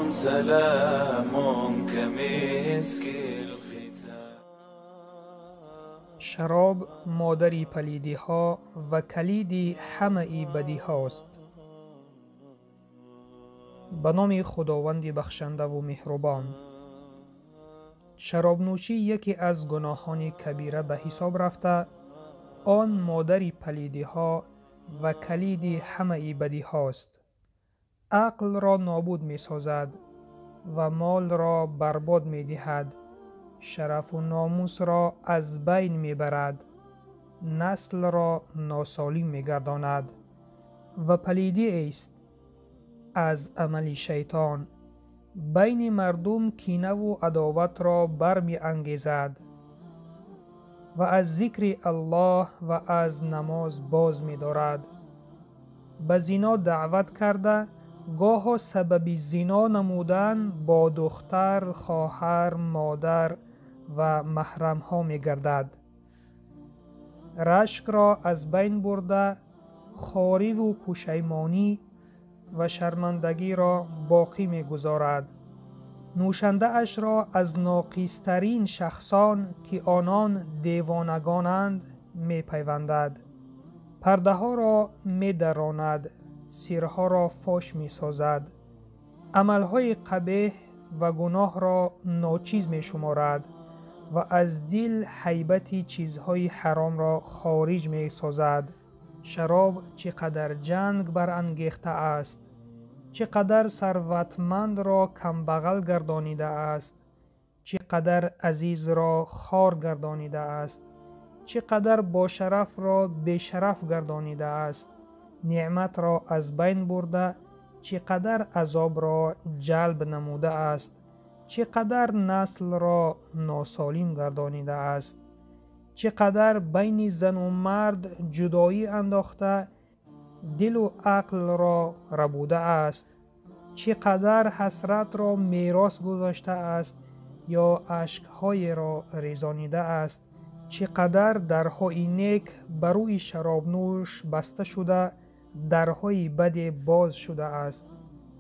سلام كمسك الختام. شراب مادری پلیدی‌ها و کلیدی همه بدی‌هاست. به نام خداوند بخشنده و مهربان. شرابنوشی یکی از گناهان کبیره به حساب رفته، آن مادری پلیدی‌ها و کلید همه بدی‌هاست. عقل را نابود می‌سازد و مال را برباد می‌دهد، شرف و ناموس را از بین می‌برد، نسل را ناسالم می‌گرداند و پلیدی است از عمل شیطان. بین مردم کینه و عداوت را برمی‌انگیزد و از ذکر الله و از نماز باز می‌دارد. به زنا دعوت کرده، گاه سبب زنا نمودن با دختر، خواهر، مادر و محرم ها می‌گردد. رشک را از بین برده، خواری و پشیمانی و شرمندگی را باقی می‌گذارد. نوشنده اش را از ناقصترین شخصان که آنان دیوانگانند می‌پیوندد. پرده ها را می‌دراند، سیرها را فاش می‌سازد، عملهای قبیح و گناه را ناچیز می‌شمارد و از دل هیبت چیزهای حرام را خارج می‌سازد. شراب چقدر جنگ برانگیخته است، چقدر ثروتمند را کمبغل گردانیده است، چقدر عزیز را خوار گردانیده است، چقدر باشرف را بیشرف گردانیده است، نعمت را از بین برده، چقدر عذاب را جلب نموده است، چقدر نسل را ناسالم گردانیده است، چقدر بین زن و مرد جدایی انداخته، دل و عقل را ربوده است، چقدر حسرت را میراث گذاشته است یا اشکهای را ریزانیده است، چقدر درهای نیک بر روی شراب نوش بسته شده، درهای بد باز شده است،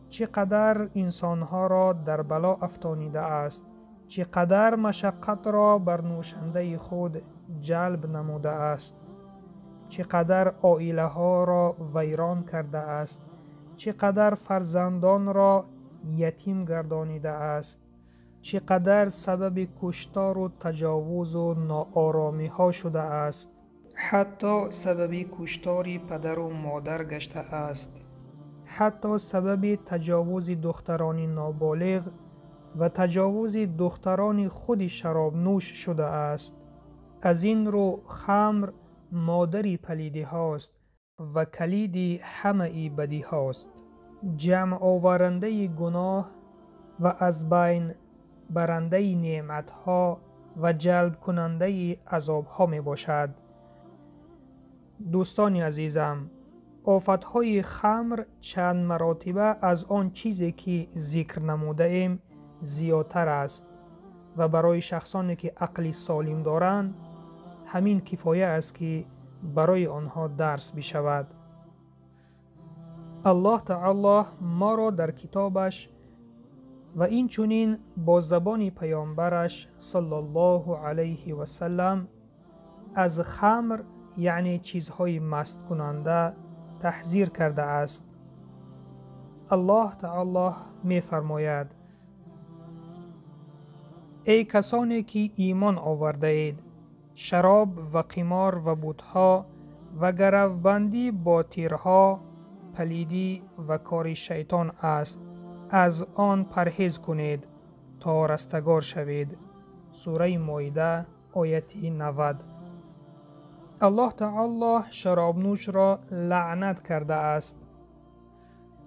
چقدر انسانها را در بلا افتانیده است، چقدر مشقت را بر نوشنده خود جلب نموده است، چقدر عائله ها را ویران کرده است، چقدر فرزندان را یتیم گردانیده است، چقدر سبب کشتار و تجاوز و ناآرامی ها شده است، حتی سبب کشتار پدر و مادر گشته است، حتی سبب تجاوز دختران نابالغ و تجاوز دختران خود شراب نوش شده است. از این رو خمر مادری پلیدی هاست و کلید همه بدی هاست، جمع آورنده گناه و از بین برنده نعمت ها و جلب کننده عذاب ها می باشد. دوستان عزیزم، آفت های خمر چند مراتبه از آن چیزی که ذکر نموده ایم زیادتر است و برای شخصانی که عقل سالم دارند همین کفایه است که برای آنها درس بشود. الله تعالی ما را در کتابش و این چنین با زبان پیامبرش صلی الله علیه و سلم از خمر، یعنی چیزهای مست کننده، تحذیر کرده است. الله تعالی می فرماید: ای کسانی که ایمان آورده اید، شراب و قمار و بتها و گروبندی با تیرها پلیدی و کار شیطان است، از آن پرهیز کنید تا رستگار شوید. سوره مائده آیت 90. الله تعالی شراب نوش را لعنت کرده است.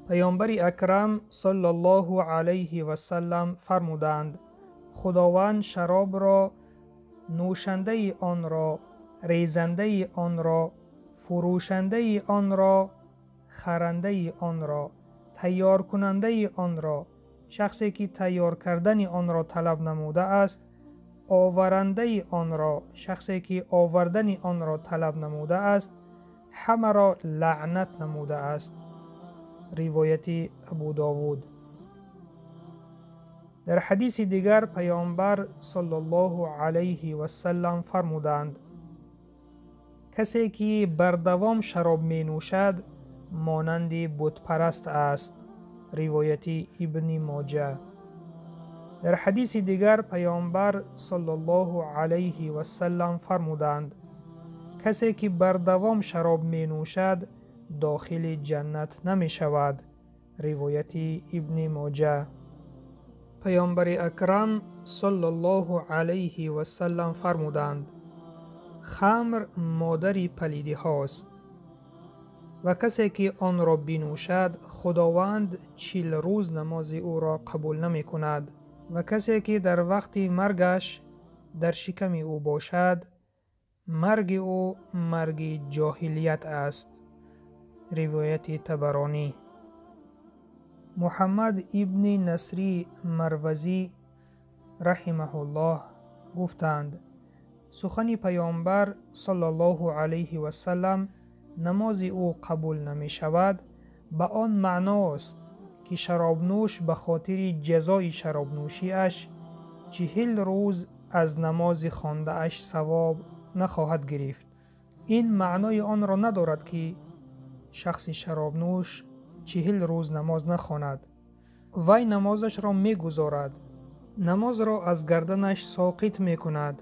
پیامبر اکرم صلی الله علیه و سلم فرمودند: خداوند شراب را، نوشنده آن را، ریزنده آن را، فروشنده آن را، خرنده آن را، تیار کننده آن را، شخصی که تیار کردن آن را طلب نموده است، آورنده آن را، شخصی که آوردن آن را طلب نموده است، همه را لعنت نموده است. روایت ابو داود. Дар ҳадиси дигар Паёмбар саллаллоҳу алайҳи васаллам фармуданд: касе ки бардавом шароб менӯшад, монанди бутпараст аст. Ривояти Ибни Моҷа. Дар ҳадиси дигар Паёмбар саллаллоҳу алайҳи васаллам фармуданд: касе ки бардавом шароб менӯшад, дохили ҷаннат намешавад. Ривояти Ибни Моҷа. Паёмбари акрам саллаллоҳу алайҳи васаллам фармуданд: хамр модари палидиҳост ва касе ки онро бинӯшад, Худованд 40 рӯз намози ӯро қабул намекунад ва касе ки дар вақти маргаш дар шиками ӯ бошад, марги ӯ марги ҷоҳилият аст. Ривояти Табаронӣ. Муҳаммад ибни Насри Марвазӣ раҳимаҳуллоҳ гуфтанд: сухани Паёмбар саллаллоҳу алайҳи васаллам намози ӯ қабул намешавад ба он маъност ки шаробнӯш ба хотири ҷазои шаробнӯшиаш 40 рӯз аз намози хондааш савоб нахоҳад гирифт. Ин маънои онро надорад ки шахси шаробнӯш 40 рӯз намоз нахонад. Вай намозашро мегузорад, намозро аз гарданаш соқит мекунад,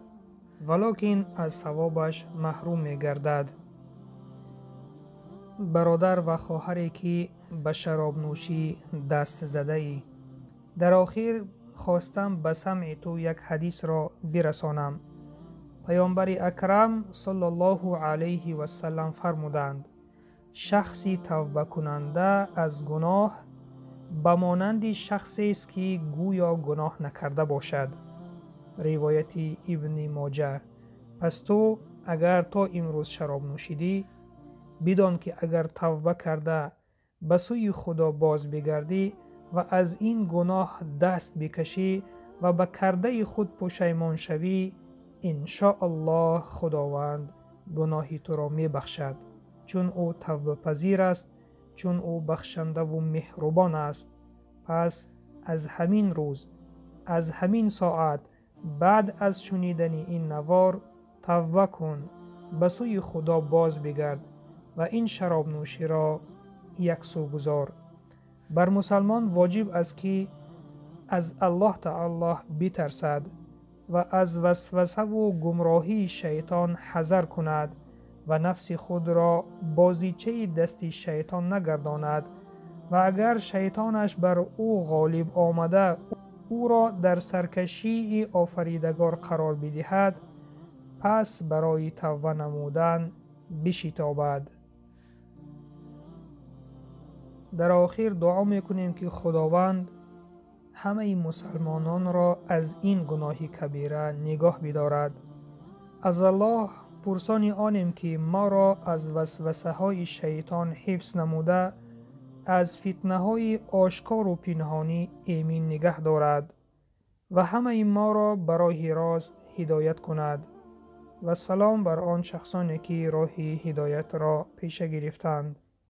валокин аз савобаш маҳрум мегардад. Бародар ва хоҳаре ки ба шаробнӯшӣ даст задаӣ, дар охир хостам ба самъи ту як ҳадисро бирасонам. Паёмбари акрам саллаллоҳу алайҳи васаллам фармуданд: шахси тавбакунанда аз гуноҳ ба монанди шахсест ки гӯё гуноҳ накарда бошад. Ривояти Ибни Моҷа. Пас ту агар то имрӯз шароб нӯшидӣ, бидон ки агар тавба карда ба сӯи Худо боз бигардӣ ва аз ин гуноҳ даст бикашӣ ва ба кардаи худ пушаймон шавӣ, иншоаллоҳ Худованд гуноҳи туро мебахшад, чун ӯ тавбапазир аст, чун ӯ бахшандаву меҳрубон аст. Пас аз ҳамин рӯз, аз ҳамин соат баъд аз шунидани ин навор тавба кун, ба сӯи Худо боз бигард ва ин шаробнӯширо яксӯ гузор. Бар мусалмон воҷиб аст ки аз Аллоҳ таоло битарсад ва аз васвасаву гумроҳии шайтон ҳазар кунад ва нафси худро бозичаи дасти шайтон нагардонад ва агар шайтонаш бар ӯ ғолиб омада ӯро дар саркашии офаридагор қарор бидиҳад, пас барои тавба намудан бишитобад. Дар охир дуо мекунем ки Худованд ҳамаи мусалмононро аз ин гуноҳи кабира нигоҳ бидорад. Аз Аллоҳ пурсони онем ки моро аз васвасаҳои шайтон ҳифз намуда, аз фитнаҳои ошкору пинҳонӣ эмин нигаҳ дорад ва ҳамаи моро ба роҳи рост ҳидоят кунад. Ва салом бар он шахсоне ки роҳи ҳидоятро пеша гирифтанд.